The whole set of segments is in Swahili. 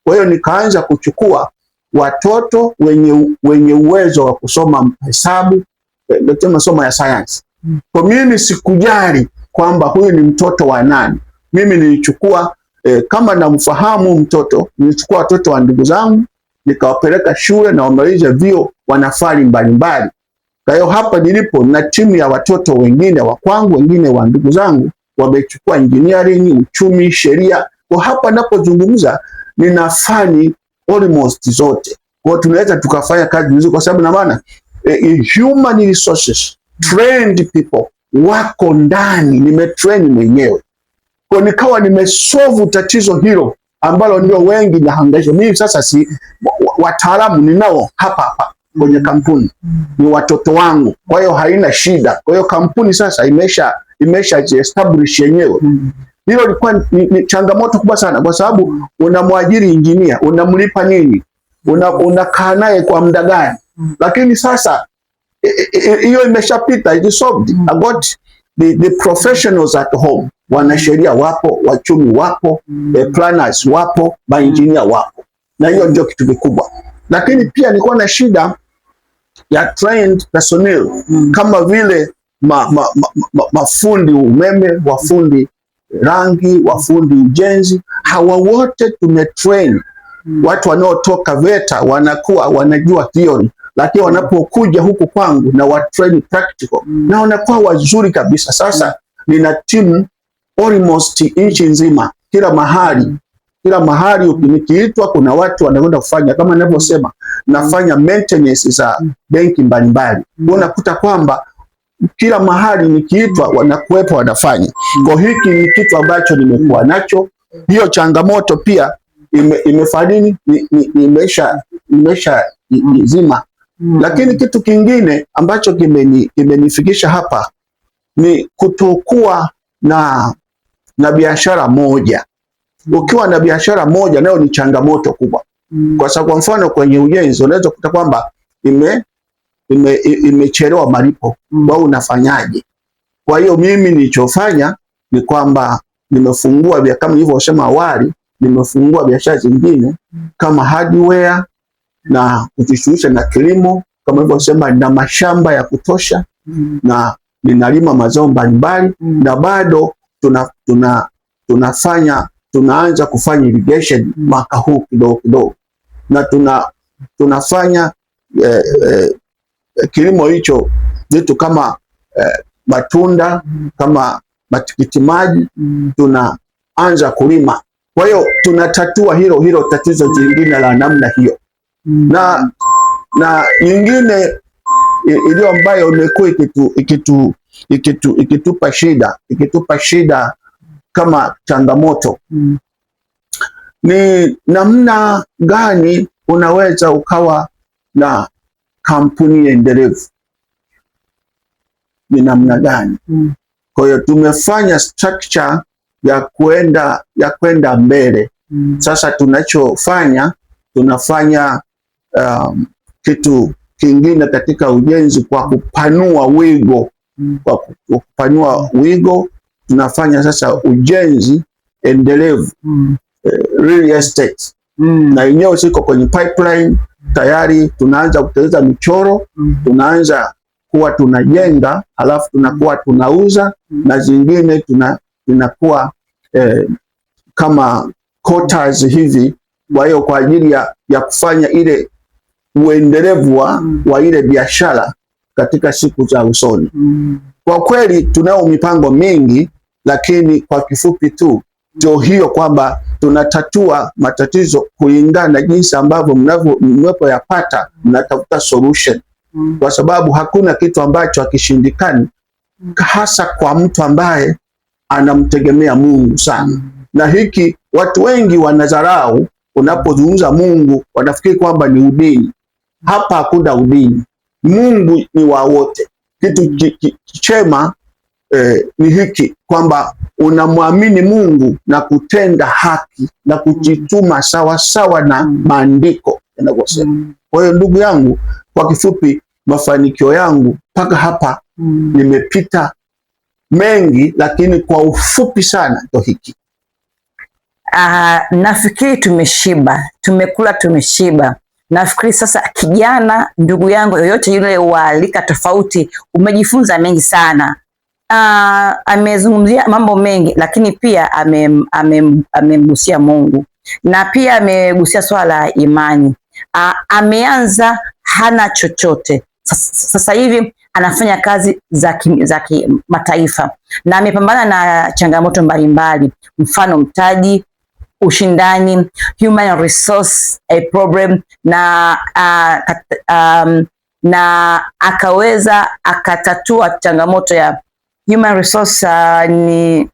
Kwa hiyo nikaanza kuchukua watoto wenye uwezo wa kusoma hesabu, masomo ya sayansi. Kwa mimi sikujali kwamba huyu ni mtoto wa nani. Mimi nilichukua kama namfahamu mtoto, nilichukua watoto wa ndugu zangu nikawapeleka shule na wamaliza vyuo, wana fani mbalimbali. Kwa hiyo hapa nilipo na timu ya watoto wengine wa kwangu, wengine wa ndugu zangu wamechukua engineering, uchumi, sheria. Kwa hapa napozungumza nina fani almost zote. Kwa hiyo tunaweza tukafanya kazi vizuri, kwa sababu na maana human resources trained people wako ndani, nimetrain mwenyewe. Kwa nikawa nimesolve tatizo hilo ambalo ndio wengi nahangaisha. Mimi sasa si wataalamu ninao hapa hapa kwenye kampuni ni watoto wangu, kwa hiyo haina shida. Kwa hiyo kampuni sasa imesha establish yenyewe. Hilo lilikuwa ni changamoto kubwa sana, kwa sababu unamwajiri injinia, unamlipa nini, unakaa naye kwa muda gani? Lakini sasa hiyo imeshapita, it is solved. I got the professionals at home, wanasheria wapo, wachumi wapo, planners wapo, maengineer wapo, na hiyo ndio kitu kikubwa. Lakini pia nilikuwa na shida ya trained personnel kama vile mafundi umeme, wafundi rangi, wafundi ujenzi, hawa wote tumetrain. Watu wanaotoka VETA wanakuwa wanajua theory, lakini wanapokuja huku kwangu na wa train practical na wanakuwa wazuri kabisa. Sasa nina timu almost nchi nzima, kila mahali, kila mahali nikiitwa, kuna watu wanakwenda kufanya kama ninavyosema, nafanya maintenance za benki mbalimbali. Unakuta kwamba kila mahali nikiitwa wanakuwepo wanafanya. Kwa hiki ni kitu ambacho nimekuwa nacho. Hiyo changamoto pia imefanya nini, nimesha zima. Lakini kitu kingine ambacho kimenifikisha hapa ni kutokuwa na biashara moja. Ukiwa na biashara moja nayo ni changamoto kubwa, kwa sababu kwa mfano kwenye ujenzi unaweza kukuta kwamba imechelewa malipo, wewe unafanyaje? Kwa hiyo mimi nilichofanya ni kwamba nimefungua kama nilivyosema awali, nimefungua biashara zingine kama hardware na kujishughulisha na kilimo kama nilivyosema, na mashamba ya kutosha na ninalima mazao mbalimbali na bado tunafanya tunaanza kufanya irrigation mwaka huu kidogo kidogo, na tunafanya kilimo hicho vitu kama matunda kama matikiti maji tunaanza kulima. Kwa hiyo tunatatua hilo hilo tatizo jingine la namna hiyo, na nyingine iliyo ambayo imekuwa ikitupa shida kama changamoto ni namna gani unaweza ukawa na kampuni endelevu, ni namna gani? Kwa hiyo tumefanya structure ya kwenda mbele. Sasa tunachofanya, tunafanya kitu kingine katika ujenzi kwa kupanua wigo, kwa kupanua wigo tunafanya sasa ujenzi endelevu, real estate na yenyewe siko kwenye pipeline tayari. Tunaanza kutengeneza michoro, tunaanza kuwa tunajenga, halafu tunakuwa tunauza na zingine tunakuwa kama quarters hivi. Kwa hiyo kwa ajili ya kufanya ile uendelevu wa ile biashara katika siku za usoni. Kwa kweli tunao mipango mingi, lakini kwa kifupi tu ndio hiyo kwamba tunatatua matatizo kulingana na jinsi ambavyo mnapoyapata, mnatafuta solution, kwa sababu hakuna kitu ambacho hakishindikani, hasa kwa mtu ambaye anamtegemea Mungu sana. Na hiki watu wengi wanadharau, unapozungumza Mungu wanafikiri kwamba ni udini. Hapa hakuna udini, Mungu ni wa wote. Kitu chema ni hiki kwamba unamwamini Mungu na kutenda haki na kujituma sawasawa na maandiko yanavyosema. Kwa hiyo ndugu yangu, kwa kifupi, mafanikio yangu mpaka hapa nimepita mengi, lakini kwa ufupi sana ndo hiki. Nafikiri tumeshiba, tumekula, tumeshiba. Nafikiri sasa, kijana ndugu yangu yoyote yule wa rika tofauti, umejifunza mengi sana. Amezungumzia mambo mengi, lakini pia amemgusia Mungu na pia amegusia swala la imani. Ameanza hana chochote, sasa hivi anafanya kazi za kimataifa na amepambana na changamoto mbalimbali, mfano mtaji, ushindani, human resource a problem na akaweza akatatua changamoto ya human resource, ni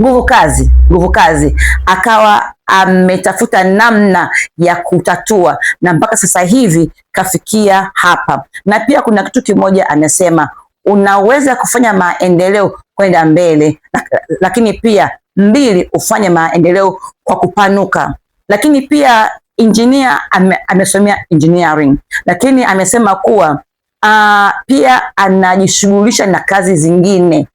nguvu kazi, akawa ametafuta namna ya kutatua na mpaka sasa hivi kafikia hapa. Na pia kuna kitu kimoja anasema, unaweza kufanya maendeleo kwenda mbele, lakini pia mbili, ufanye maendeleo kwa kupanuka. Lakini pia engineer amesomea engineering, lakini amesema kuwa pia anajishughulisha na kazi zingine,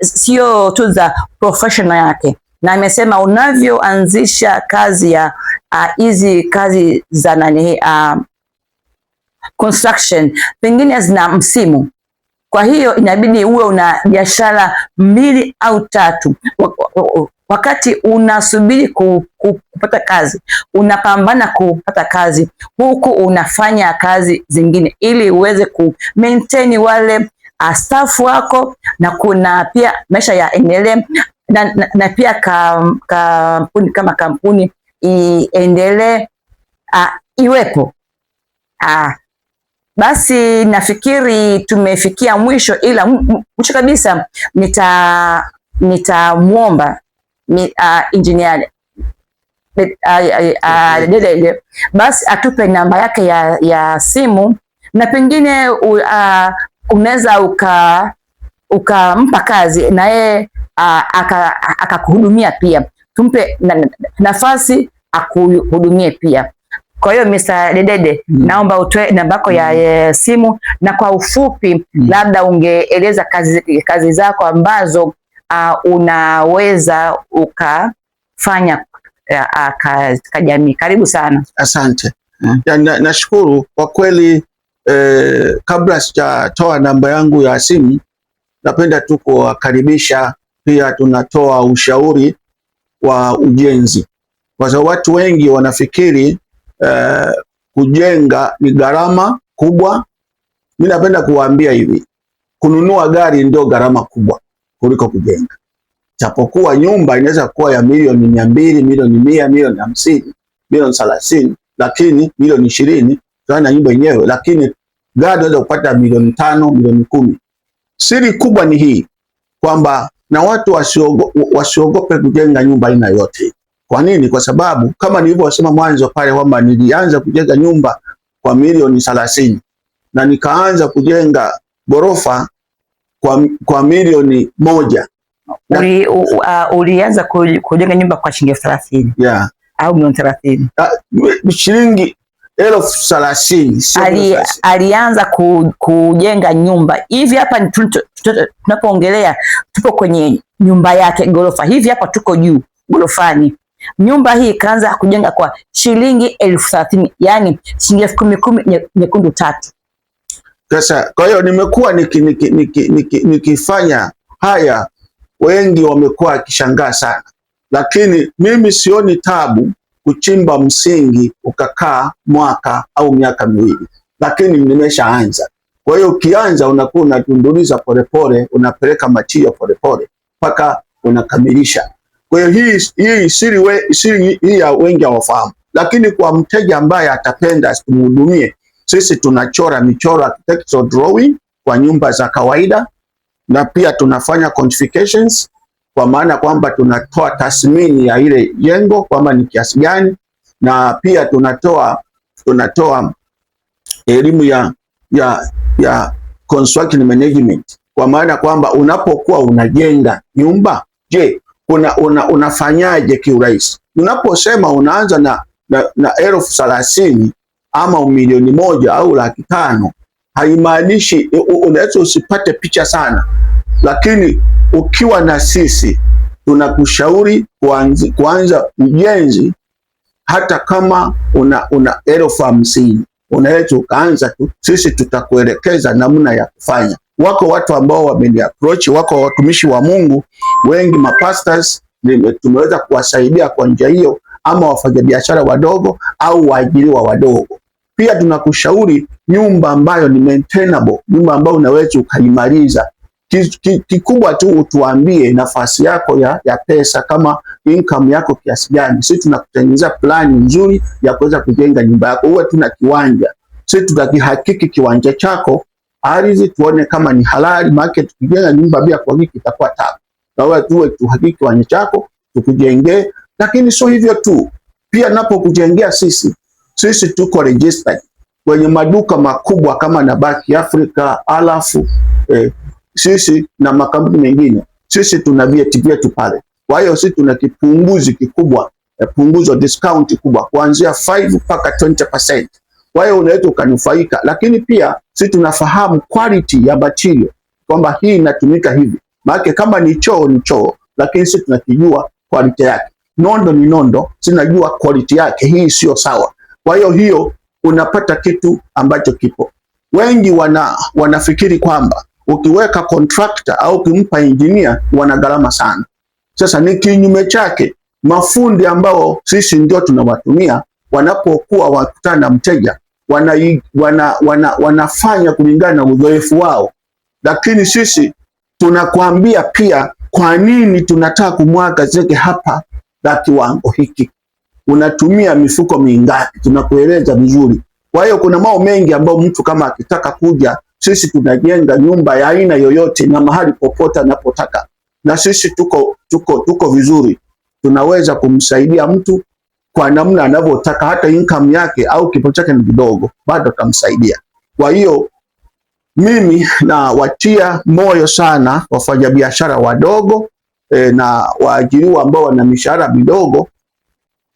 sio tu za professional yake, na amesema unavyoanzisha kazi ya hizi kazi za nani, construction pengine zina msimu, kwa hiyo inabidi uwe una biashara mbili au tatu. Wakati unasubiri kupata kazi, unapambana kupata kazi huku unafanya kazi zingine ili uweze ku maintain wale staff wako, na kuna pia maisha yaendelee na pia kampuni kama kampuni iendelee, iwepo. Basi nafikiri tumefikia mwisho, ila mwisho kabisa nitamwomba engineer Dede basi atupe namba yake ya simu na pengine unaweza ukampa kazi na yeye akakuhudumia pia, tumpe nafasi akuhudumie pia. Kwa hiyo Mr. Dedede, naomba utoe namba yako ya simu na kwa ufupi labda ungeeleza kazi zako ambazo unaweza ukafanya katika jamii. Karibu sana. Asante. Ya, nashukuru kwa kweli. Kabla sijatoa namba yangu ya simu, napenda tu kuwakaribisha. Pia tunatoa ushauri wa ujenzi, kwa sababu watu wengi wanafikiri kujenga ni gharama kubwa. Mimi napenda kuwaambia hivi, kununua gari ndio gharama kubwa kuliko kujenga. Japokuwa nyumba inaweza kuwa ya milioni 200, milioni 100, milioni 50, milioni 30, lakini milioni 20 na nyumba yenyewe, lakini gari unaweza kupata milioni 5, milioni 10. Siri kubwa ni hii kwamba na watu wasiogope kujenga nyumba aina yote. Kwa nini? Kwa sababu kama nilivyosema mwanzo pale kwamba nilianza kujenga nyumba kwa milioni 30 na nikaanza kujenga ghorofa kwa milioni 1. Ulianza kujenga nyumba kwa shilingi 30,000? Yeah. Au milioni 30? Shilingi 30,000. Alianza kujenga nyumba hivi hapa tunapoongelea, tupo kwenye nyumba yake ghorofa, hivi hapa tuko juu ghorofani. Nyumba hii ikaanza kujenga kwa shilingi 30,000, yani shilingi 10,000 nyekundu tatu. Sasa kwa hiyo nimekuwa nikifanya haya, wengi wamekuwa wakishangaa sana, lakini mimi sioni tabu kuchimba msingi ukakaa mwaka au miaka 2, lakini nimeshaanza. Kwa hiyo ukianza unakuwa unatunduliza polepole, unapeleka machio polepole mpaka unakamilisha. Kwa hiyo hii siri hii ya wengi hawafahamu, lakini kwa mteja ambaye atapenda tumhudumie, sisi tunachora michoro architectural drawing kwa nyumba za kawaida, na pia tunafanya quantifications kwa maana kwamba tunatoa tathmini ya ile jengo kwamba ni kiasi gani, na pia tunatoa elimu ya construction management kwa maana kwamba unapokuwa unajenga nyumba, je, unafanyaje kiurahisi? Unaposema unaanza na 30,000 ama milioni 1 au 500,000, haimaanishi unaweza usipate picha sana, lakini ukiwa na sisi Tunakushauri kuanza ujenzi hata kama una 50,000 unaweza ukaanza tu, sisi tutakuelekeza namna ya kufanya. Wako watu ambao wameni approach, wako watumishi wa Mungu wengi, mapastors, tumeweza kuwasaidia kwa njia hiyo, ama wafanyabiashara wadogo au waajiriwa wadogo. Pia tunakushauri nyumba ambayo ni maintainable, nyumba ambayo unaweza ukaimaliza. Kikubwa tu utuambie nafasi yako ya pesa, kama income yako kiasi gani. Sisi tunakutengenezea plani nzuri ya kuweza kujenga nyumba yako. Uwe tuna kiwanja, sisi tutakihakiki kiwanja chako ardhi, tuone kama ni halali, maana tukijenga nyumba bila kuhakiki itakuwa tabu. Na wewe tuwe tuhakiki kiwanja chako tukujengee. Lakini sio hivyo tu, pia napokujengea sisi tuko registered kwenye maduka makubwa kama Nabaki Africa, alafu sisi na makampuni mengine, sisi tuna vyeti vyetu pale. Kwa hiyo sisi tuna kipunguzi kikubwa, punguzo discount kubwa kuanzia 5 mpaka 20%. Kwa hiyo unaweza ukanufaika, lakini pia sisi tunafahamu quality ya material kwamba hii inatumika hivi. Maana kama ni choo ni choo, lakini sisi tunakijua quality yake. Nondo ni nondo, sinajua quality yake, hii sio sawa. Kwa hiyo hiyo unapata kitu ambacho kipo. Wengi wanafikiri kwamba ukiweka contractor au ukimpa engineer wana gharama sana. Sasa ni kinyume chake, mafundi ambao sisi ndio tunawatumia wanapokuwa wakutana na mteja wanafanya kulingana na uzoefu wao, lakini sisi tunakwambia pia kwa nini tunataka kumwaga zege hapa la kiwango hiki, unatumia mifuko mingapi, tunakueleza vizuri. Kwa hiyo kuna mambo mengi ambayo mtu kama akitaka kuja, sisi tunajenga nyumba ya aina yoyote na mahali popote anapotaka, na sisi tuko vizuri, tunaweza kumsaidia mtu kwa namna anavyotaka, hata income yake au kipato chake ni kidogo, bado tutamsaidia. Kwa hiyo mimi nawatia moyo sana wafanyabiashara wadogo na waajiriwa ambao wana mishahara midogo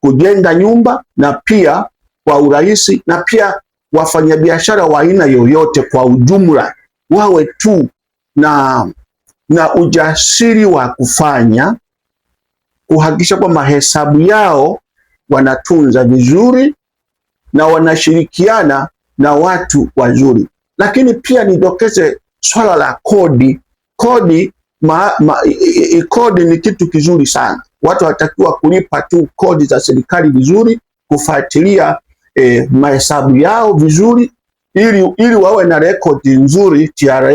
kujenga nyumba na pia kwa urahisi, na pia wafanyabiashara wa aina yoyote kwa ujumla wawe tu na ujasiri wa kufanya, kuhakikisha kwamba hesabu yao wanatunza vizuri na wanashirikiana na watu wazuri. Lakini pia nidokeze swala la kodi. Kodi kodi ni kitu kizuri sana. Watu wanatakiwa kulipa tu kodi za serikali vizuri, kufuatilia mahesabu yao vizuri, ili wawe na rekodi nzuri TRA,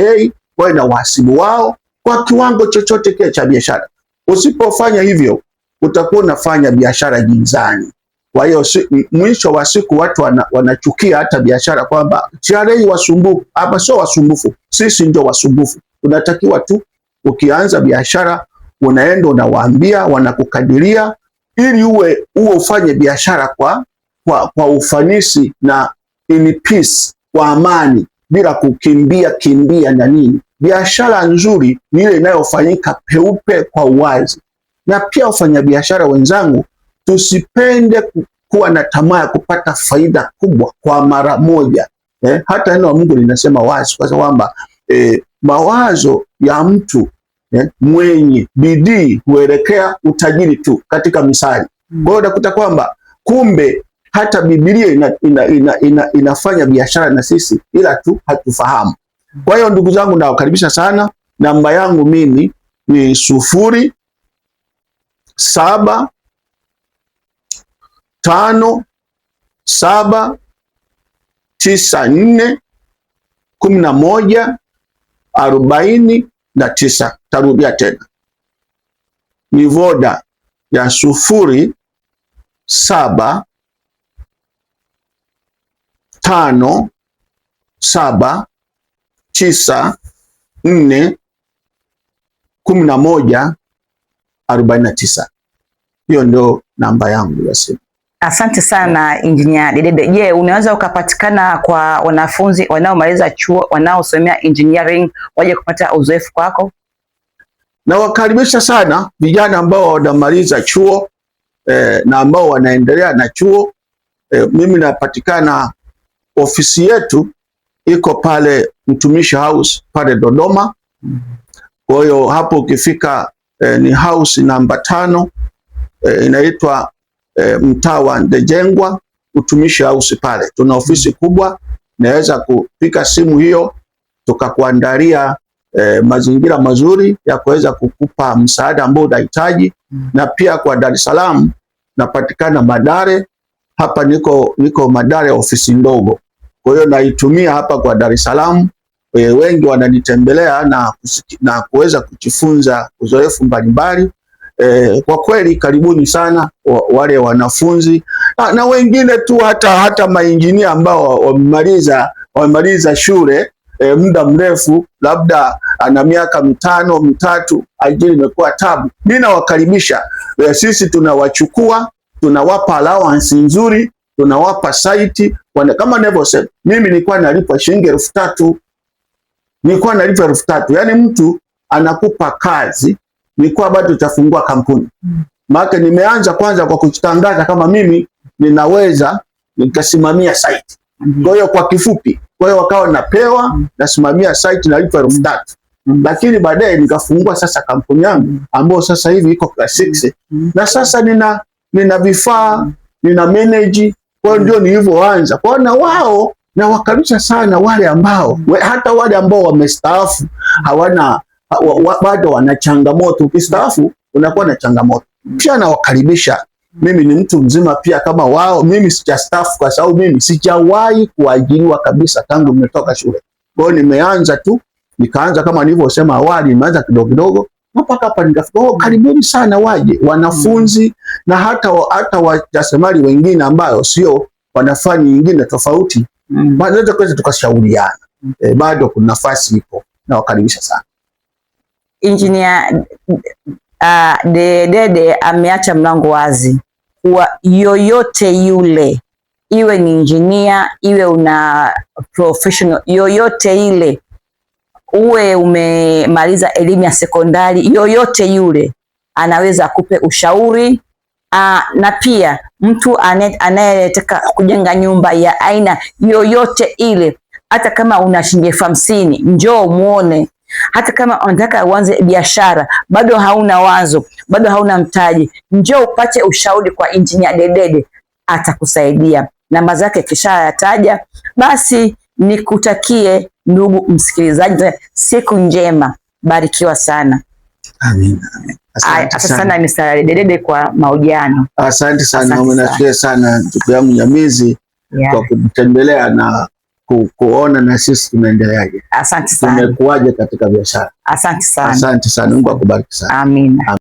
wawe na wahasibu wao kwa kiwango chochote kile cha biashara. Usipofanya hivyo utakuwa unafanya biashara gizani. Kwa hiyo mwisho wa siku watu wanachukia hata biashara kwamba TRA wasumbufu. Hapa sio wasumbufu, sisi ndio wasumbufu. Unatakiwa tu ukianza biashara unaenda unawaambia, wanakukadiria ili uwe ufanye biashara kwa ufanisi na in peace, kwa amani, bila kukimbia kimbia na nini. Biashara nzuri ni ile inayofanyika peupe kwa uwazi. Na pia wafanyabiashara wenzangu, tusipende kuwa na tamaa ya kupata faida kubwa kwa mara moja. Hata neno la Mungu linasema wazi kwa kwamba mawazo ya mtu mwenye bidii huelekea utajiri tu katika misali. Kwa hiyo unakuta kwamba kumbe hata Biblia inafanya biashara na sisi, ila tu hatufahamu. Kwa hiyo ndugu zangu, nawakaribisha sana. Namba yangu mimi ni 0 7 5 7 9 4 11 49. Tarudia tena, ni Voda ya 0 7 5 7 9 4 11 49. Hiyo ndio namba yangu ya simu. Asante sana Injinia Dedede. Je, unaweza ukapatikana kwa wanafunzi wanaomaliza chuo wanaosomea engineering waje kupata uzoefu kwako? Nawakaribisha sana vijana ambao wanamaliza chuo na ambao wanaendelea na chuo. Mimi napatikana, ofisi yetu iko pale Mtumishi House pale Dodoma. Kwa hiyo hapo ukifika ni house namba 5, inaitwa mtaa wa Ndejengwa Utumishi House. Pale tuna ofisi kubwa, naweza kupika simu hiyo tukakuandalia mazingira mazuri ya kuweza kukupa msaada ambao unahitaji. Na pia kwa Dar es Salaam napatikana Madare, hapa niko Madare ofisi ndogo, kwa hiyo naitumia hapa kwa Dar es Salaam. Wengi wananitembelea na kuweza kujifunza uzoefu mbalimbali. Kwa kweli karibuni sana wale wanafunzi na wengine tu hata mainjinia ambao wamemaliza shule muda mrefu, labda ana miaka 5 3, ajira imekuwa tabu. Mimi nawakaribisha. Sisi tunawachukua, tunawapa allowance nzuri, tunawapa site. Kama nilivyosema, mimi nilikuwa nalipwa shilingi 3000. Nilikuwa nalipwa 3000. Yaani mtu anakupa kazi, nilikuwa bado tutafungua kampuni. Maana nimeanza kwanza kwa kujitangaza kama mimi ninaweza nikasimamia site. Kwa hiyo kwa kifupi, kwa hiyo wakawa napewa, nasimamia site nalipwa 3000. Lakini baadaye nikafungua sasa kampuni yangu ambayo sasa hivi iko class 6. Na sasa nina vifaa, nina manage. Kwa hiyo ndio nilivyoanza. Kwa hiyo na wao nawakaribisha sana wale ambao hata wale ambao wamestaafu hawana bado wana changamoto. Ukistaafu unakuwa na changamoto pia, nawakaribisha. Mimi ni mtu mzima pia kama wao. Mimi sijastaafu kwa sababu mimi sijawahi kuajiriwa kabisa tangu nimetoka shule. Kwa hiyo nimeanza tu, nikaanza kama nilivyosema awali, nimeanza kidogo kidogo mpaka hapa nikafika. Oh, karibuni sana waje wanafunzi na hata wajasiriamali wengine ambayo sio wanafani nyingine tofauti, wanaweza kuweza tukashauriana. Bado kuna nafasi ipo, nawakaribisha sana. Engineer Dedede ameacha mlango wazi kuwa yoyote yule, iwe ni engineer, iwe una professional yoyote ile, uwe umemaliza elimu ya sekondari, yoyote yule anaweza akupe ushauri. Na pia mtu anayetaka kujenga nyumba ya aina yoyote ile, hata kama una shilingi 50,000 njoo muone. Hata kama unataka uanze biashara bado hauna wazo, bado hauna mtaji, njoo upate ushauri kwa Engineer Dedede, atakusaidia. Namba zake kishayataja. Basi nikutakie ndugu msikilizaji siku njema, barikiwa sana. Amina. Asante sana Mr. Dedede kwa mahojiano. Asante sana, nashukuru sana ndugu yangu Nyamizi kwa kutembelea na kuona na sisi tunaendeleaje. Asante sana. Tumekuaje katika biashara. Asante sana. Asante sana. Mungu akubariki sana. Amina.